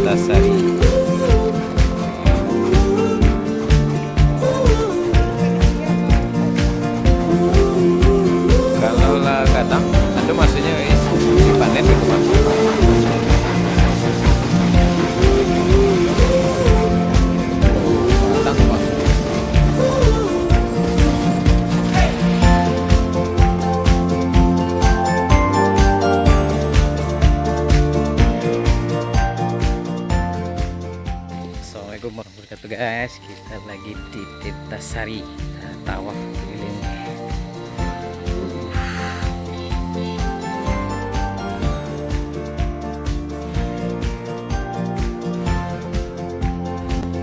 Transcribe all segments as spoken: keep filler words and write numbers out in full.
Sari. Kalau lah gadang, ado masonyo, is, dipanen gitu, Bang. Gadang, Bang. Assalamualaikum warahmatullahi wabarakatuh, guys. Kita lagi di Tirtasari. Kita tawaf keliling.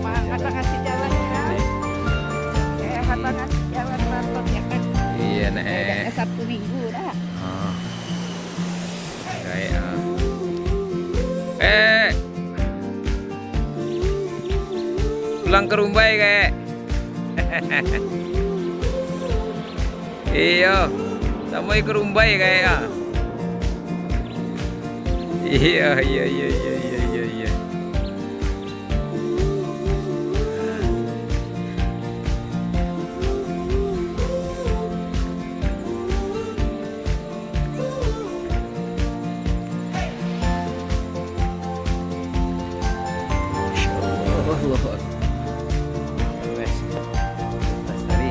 Bang, abang kasih jalan, ya. Eh, abang kasih jalan, Bang, ya, kan? Iya, Nek. Udah Sabtu Minggu dah. Ah. Gaek, ah. Eh. Pulang ka rumbai, gaek. Iyo. Samo ka rumbai, gaek, ah. Iyo, iyo, iyo. Masya Allah. Wes. Lestari.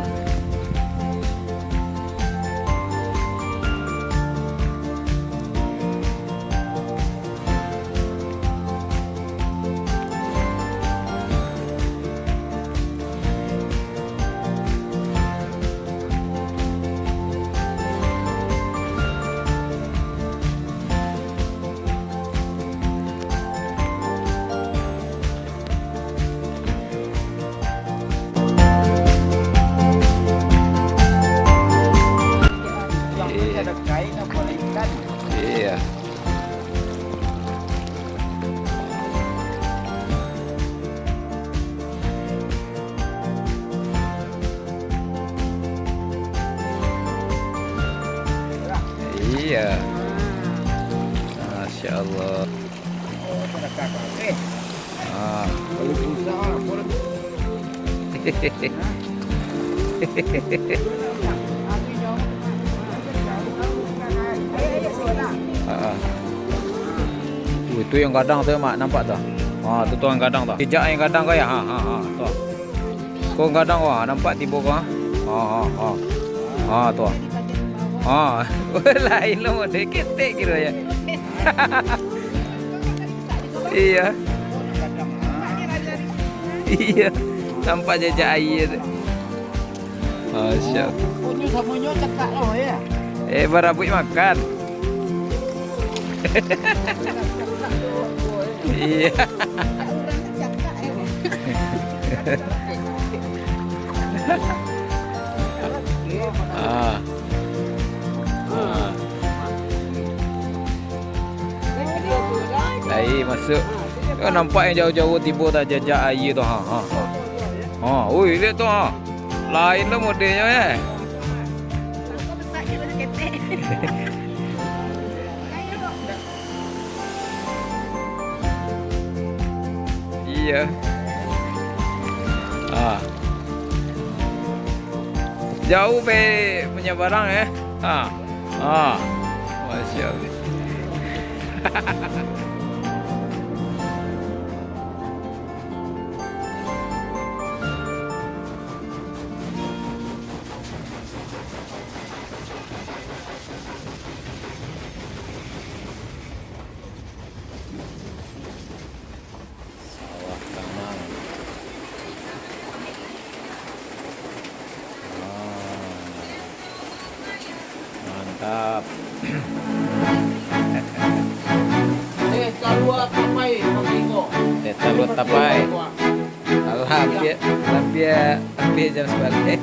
Yang penting ada kain apa ikan. Iya. Iya. Masya Allah. Ah. Ah, ah. Uh, itu yang gadang tu, Mak, nampak tu? Ah, tu, tu yang gadang tu. Jejak yang gadang ko, ya? Ha, ha, ha, tu. Ko gadang, wah, nampak tibo ko, ha? Ha, ha, ha. Ha, tu. Ha. Lain lo, model ketek kiro, ya. Iya. Iya. Nampak jejak aia tu. Masya Allah. Punyo samonyo cakak lo, ya. Eh, barabuik makan. Iya. Ah. Ah. Lai masuk. Kan nampak yang jauh-jauh tibo tajajak aia tu. Ha, ha, ha. Ha, oi, lihat tu, ha. Lain tu modelnyo, eh. Iya. Ah. Jauh pe punyo barang, eh. Ha. Ha. Masya Allah. Sawah tanang. Ah. Mantap. Eh, talua tapai, Bang Iko. Eh, talua tapai. Alah, hampir, hampir, hampir jam sabalik.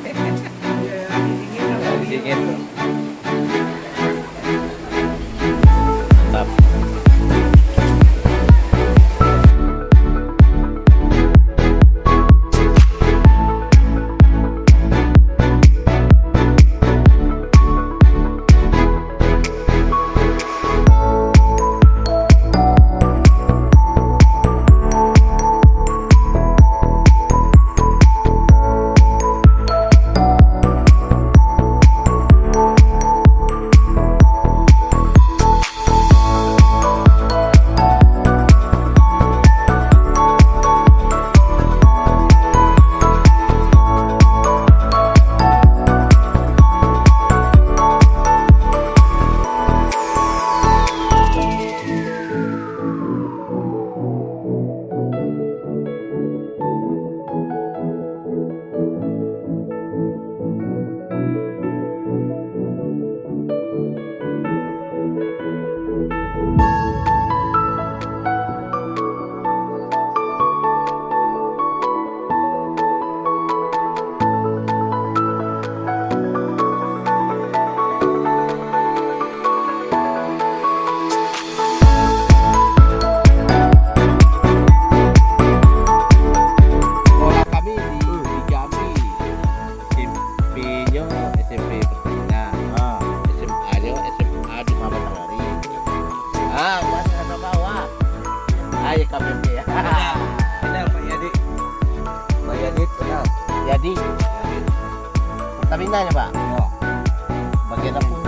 Dingin. Mantap. K P P. Benar, benar, Pak Yadi. Pak Yadi, benar. Jadi, Pertamina nya, Pak? Yo. Bagian apa?